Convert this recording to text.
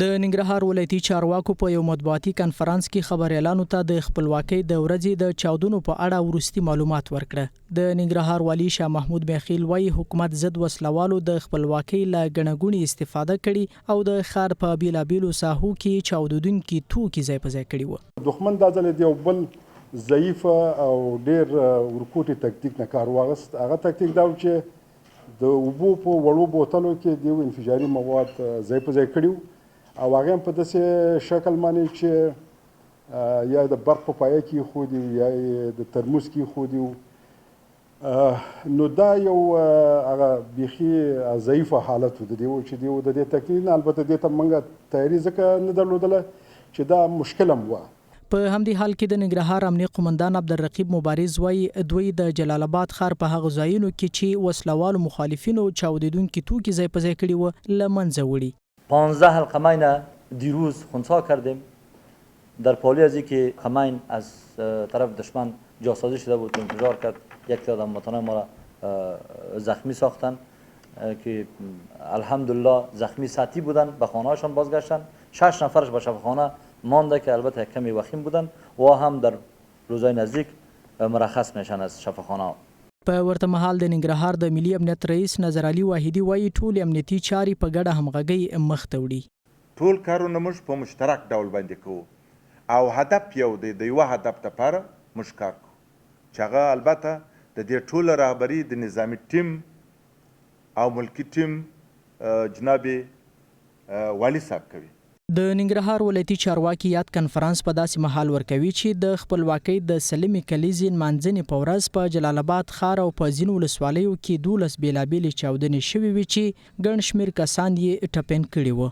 د ننګرهار ولایتي چارواکو په یو مطبوعاتي کنفرانس کې خبریالانو ته د خپلواکۍ د ورځې د چاودنو په اړه وروستي معلومات ورکړه. د ننګرهار والي شاه محمود میاخیل وايي، حکومت ضد وسلهوالو د خپلواکۍ له ګڼه ګوڼې استفاده کړې او د ښار په بېلابېلو ساحو کې یې چاودېدونکي توکي ځای په ځای کړي وو. دښمن دا ځل د یو بل ضعیف او ډېر ورکوټي تکتیک نه کار واخیست، هغه تکتیک دا و چې د اوبو په وړو بوتلو کې دیو انفجاري مواد ځای په ځای کړي او هغه هم په داسې شکل باندې چې یا د برق په پایه کې ایښودي یا یې د ترموز کې ایښودي. نو دا یو هغه بیخي ضعیفه حالت و د دیو چې دیو د دې تکنیک نه، البته دې ته موږ تیاري ځکه نه درلودله چې دا مشکل هم وه. په همدې حال کې د ننګرهار امنیه قومندان عبدالرقیب مبارز وايي، دوی د جلال اباد ښار په هغو ځایونو کې چې وسله والو مخالفینو چاودېدونکي توکي ځای په ځای کړي وو، له منځه وړي. 15 حلقه مین دیروز خنثی کردیم در پالوی ازی که مین از طرف دشمن جاسازی شده بود انفجار کرد یک تعداد هموطنان ما را زخمی ساختن که الحمدلله زخمی سطحی بودن به خانه هاشان بازگشتن. 6 نفرش به شفاخانه مانده که البته یک کمی وخیم بودن و هم در روزهای نزدیک مرخص میشن از شفاخانه. په ورته مهال د ننګرهار د ملي امنیت رئیس نظرعلي واحدي وايي، ټولې امنیتي چارې په ګډه همغږۍ مخ ته وړي. ټول کارونه موږ په مشترک ډول باندې کوو او هدف یو دی، د یوه هدف لپاره موږ کار کوو چې هغه البته د دې ټولو رهبري د نظامي ټیم او ملکي ټیم جناب والي صاحب کوي. د ننګرهار ولایتي چارواکي یاد کنفرانس په داسې مهال ورکوي چې د خپلواکۍ د سلمې کلیزې نمانځنې په ورځ په جلال اباد ښار او په ځینو ولسوالیو کې 12 بېلابېلې چاودنې شوې وې چې ګڼ شمېر کسان یې ټپیان کړي وو.